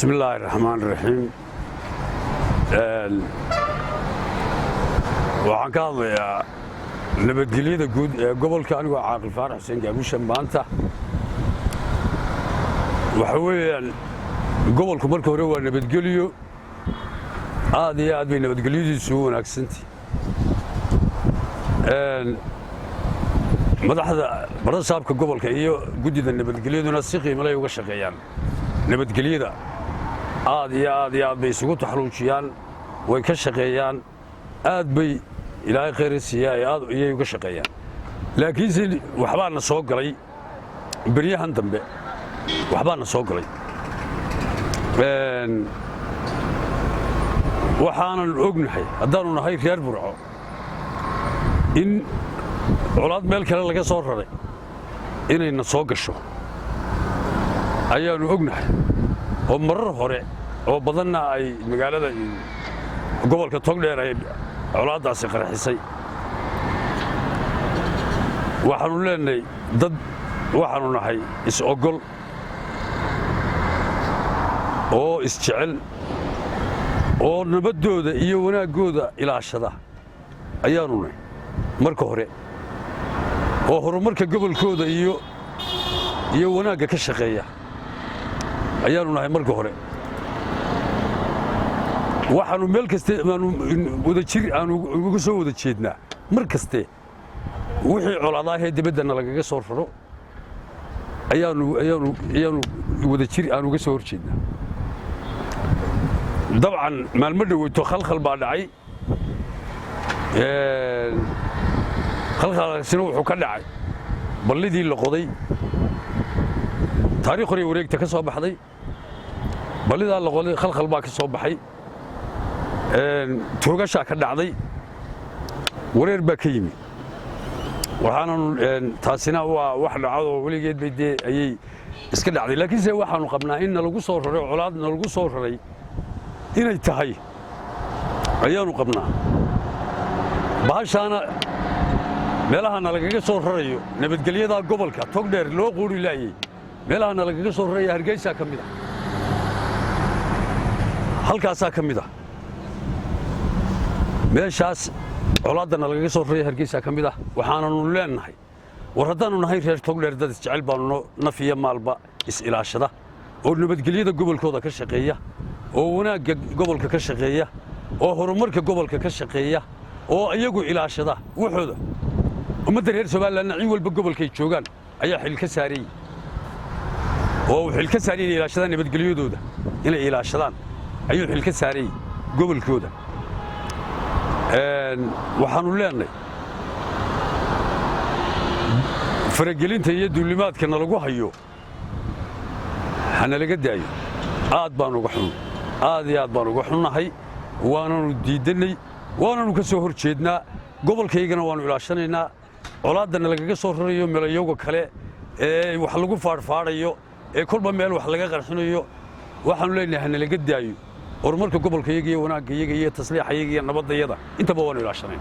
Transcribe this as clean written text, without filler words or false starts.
Bismi illaahi raxmaan raxiim. Waxaan ka hadlayaa nabadgelyada guud ee gobolka, anigoo Caaqil Faarax Xuseen Gaabusha. Maanta waxa weeyaan, gobolku marka hore waa nabadgelyo, aad iyo aad bay nabadgelyadiisu u wanaagsantahy. Madaxda barasaabka gobolka iyo guddida nabadgelyaduna si qiimalay uga shaqeeyaan nabadgelyada, aad iyo aad iyo aad bay isugu taxluujiyaan, way ka shaqeeyaan, aad bay, Ilaahay khayr siiyaa, aad iyay uga shaqeeyaan. Laakiinse waxbaana soo galay beryahan dambe, waxbaana soo galay. Waxaanan ognahay, haddaannu nahay reer Burco, in colaad meel kale laga soo raray inayna soo gasho ayaannu ognahay, oo marar hore oo badanna ay magaalada gobolka Togdheer ay colaaddaasi qarxisay. Waxaannu leenahay, dad waxaannu nahay is-ogol oo isjecel oo nabaddooda iyo wanaaggooda ilaashada ayaannu nahay marka hore, oo horumarka gobolkooda iyo wanaagga ka shaqeeya ayaannu nahay marka hore. Waxaannu meel kaste aanu wadajir aanu uga soo wada jeednaa mar kaste wixii colaadaahee dibaddana lagaga soo raro ayaannu wadajir aan uga soo hor jeednaa. Dabcan, maalmo dhoweyto khalkhal baa dhacay. Khalkhalkaasina wuxuu ka dhacay ballidii la qoday. Taariikh hore wareegta ka soo baxday, ballidaa la qoday, khalkhal baa ka soo baxay, toogashaa ka dhacday, wareer baa ka yimi. Waxaananu taasina waa wax dhacadoo weligeed bay dee ayay iska dhacday. Laakiinse waxaanu qabnaa in nalagu soo raray colaad, nalagu soo raray inay tahay ayaanu qabnaa. Bahashaana meelaha nalagaga soo rarayo, nabadgelyada gobolka Togdheer loo quuri laayey, meelaha nalagaga soo raraya Hargeysaa ka mid ah, halkaasaa ka mid ah. Meeshaas colaadda nalagaga soo raraya Hargeysaa ka mid ah. Waxaananu leennahay, war haddaannu nahay reer Togdheer, dad isjecel baanu, naf iyo maalba is-ilaashada, oo nabadgelyada gobolkooda ka shaqeeya, oo wanaagga gobolka ka shaqeeya, oo horumarka gobolka ka shaqeeya, oo iyagu ilaashada waxooda. Ummadda reer Somalilandna cid walba gobolkay joogaan ayaa xil ka saarayey, oo uu xil ka saarayey inay ilaashadaan nabadgelyadooda, inay ilaashadaan ayuu xil ka saarayey gobolkooda. Waxaannu leenahay, faragelinta iyo duulimaadka nalagu hayo hanalaga daayo. Aad baan uga xun, aad iyo aad baan uga xunnahay, waananu diiddannay, waananu ka soo hor jeednaa. Gobolkaygana waannu ilaashanaynaa. Colaadda nalagaga soo rarayo meelayoga kale ee wax lagu faadhfaadhayo, ee kolba meel wax laga qarxinayo, waxaanu leenahay hanalaga daayo. Horumarka gobolkayaga iyo wanaaggayaga iyo tasliixayaga iyo nabaddayada intaba waannu ilaashanayna.